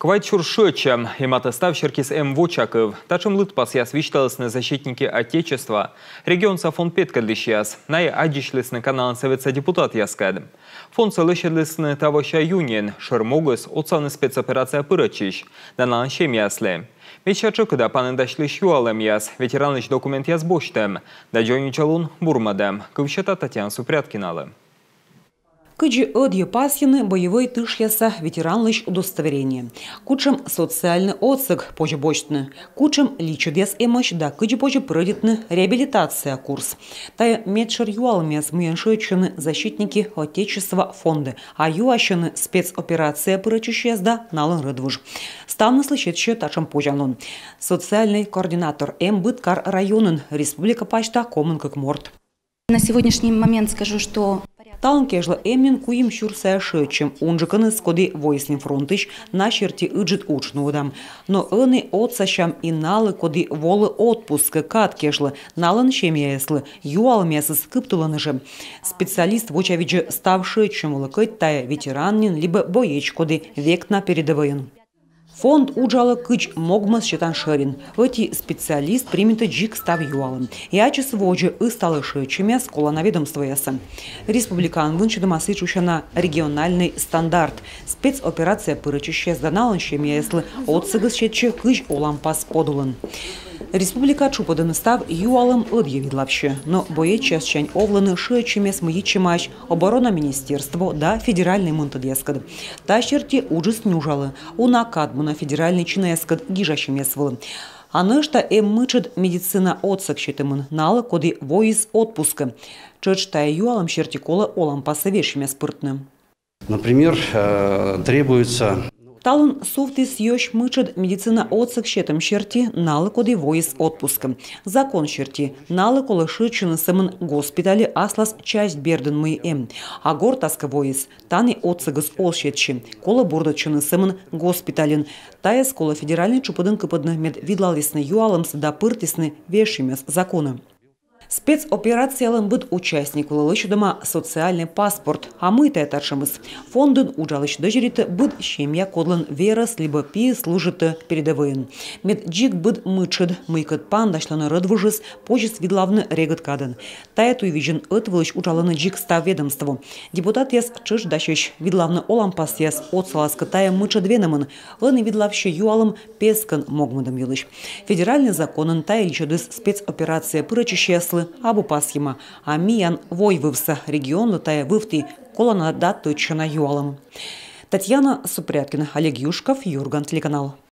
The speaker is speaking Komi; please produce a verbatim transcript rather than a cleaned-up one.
Квайт сюрс шыӧдчӧм. И матӧ став сертиыс эм вочакыв. Татшӧм лыдпасъяс висьталісны «Защитники Отечества» регионса фонд петкӧдлысьяс. Найӧ аддзысьлісны Каналан Сӧветса депутатъяскӧд. Фондсӧ лӧсьӧдлісны тавося июньын. Шӧр могыс — отсавны спецоперацияӧ пырӧдчысь да налӧн семьяяслы. Медся тшӧкыда паныдасьлысь юалӧмъяс, ветеранлысь документъяс босьтӧм да дзоньвидзалун бурмӧдӧм. Кыв сета Татьяна Супряткиналы. Кыдзи ӧдйӧ пасйӧны боевӧй тышъяса ветеранлысь удостоверение? Кутшӧм социальнӧй отсӧг позьӧ босьтны? Кутшӧм личӧдъяс эмӧсь да кыдзи позьӧ прӧйдитны реабилитация курс? Тайӧ медшӧр юалӧмъяс, мыйӧн шыӧдчӧны «Защитники Отечества» фондӧ, а юасьӧны спецоперацияӧ пырӧдчысьяс да налӧн рӧдвуж. Ставныслы сетсьӧ татшӧм позянлун. Социальнӧй координатор эм быд кар-районын, республика пасьта комын кык морт. На сегодняшний момент скажу, что порядка... Талун кежлӧ эм нин куим сюрс сайӧ шыӧдчӧм. Унджыкӧныс, коді воис нин фронтысь, на серти ыджыд удж нуӧдам. Но ӧні отсасям и налы, коді волӧ отпускӧ кад кежлӧ. Налӧн семьяяслы юалӧмъясыс кыптылӧны жӧ. Специалист вочавидзӧ став шыӧдчӧм вылӧ, кӧть тайӧ ветеран нин либӧ боец, коді век на передӧвӧйын. Фонд уджалӧ кыдз могмӧс сетан шӧрин. Ӧти специалист примитӧ дзик став юалӧм. И ачыс водзӧ ысталӧ шыӧдчӧмъяс колана ведомствоясӧ. Республикаын вынсьӧдӧма сідз шусяна региональнӧй стандарт. Спецоперацияӧ пырӧдчысьяс да налӧн семьяяслы отсӧгыс сетсьӧ кызь оланпас подулын. Республика тшупӧдын став юалӧм ӧдйӧ видлавсьӧ, но боецъяссянь овлӧны шыӧдчӧмъяс, мый йитчӧмаӧсь оборона министерство да федеральнӧй мынтӧдъяскӧд. Та серти уджыс нюжалӧ. Уна кад мунӧ федеральнӧй чинаяскӧд гижасьӧмъяс вылӧ. А нӧшта эм мытшӧд медицина отсӧг сетӧмын налы, коді воис отпускӧ. Тшӧтш тайӧ юалӧм серти колӧ оланпассӧ вежсьӧмъяс пыртны. Например, э, требуется... Талун сувтіс ёсь мытшӧд медицина отсӧг сетӧм серти налы, коді воис отпускӧ. Закон серти налы колӧ шыӧдчыны сӧмын госпитальӧ аслас часть бердын, мый эм. А гортас кӧ воис, тані отсӧгыс оз сетсьы. Колӧ бурдӧдчыны сӧмын госпитальын. Тайӧс колӧ федеральнӧй тшупӧдын кыпӧдны, мед видлалісны юалӧмсӧ да пыртісны вежсьӧмъяс законӧ. Спецоперациялӧн быд участник вылӧ лӧсьӧдӧма социальнӧй паспорт. А мый тайӧ татшӧмыс? Фондын уджалысь дӧзьӧритӧ быд семья, кодлӧн верӧс либӧ пиыс служитӧ передӧвӧйын. Мед дзик быд мытшӧд, мыйкӧд паныдасьлӧны рӧдвужыс, позис видлавны регыд кадӧн. Тайӧ туйвизьын ӧтвылысь уджалӧны дзик став ведомство. Депутатъяс тшӧтш дасьӧсь видлавны оланпасъяс, отсалас кӧ тайӧ мытшӧд венӧмын. Ӧні видлавсьӧ юалӧм пескӧн могмӧдӧм йылысь. Федеральнӧй законын тайӧ личӧдыс спецоперацияӧ пырӧдчысьяслы абу пасйӧма, а миян войвывса регионлы тайӧ вывті колана да тӧдчана юалӧм. Татьяна Супряткина, Олег Юшков, «Юрган» телеканал.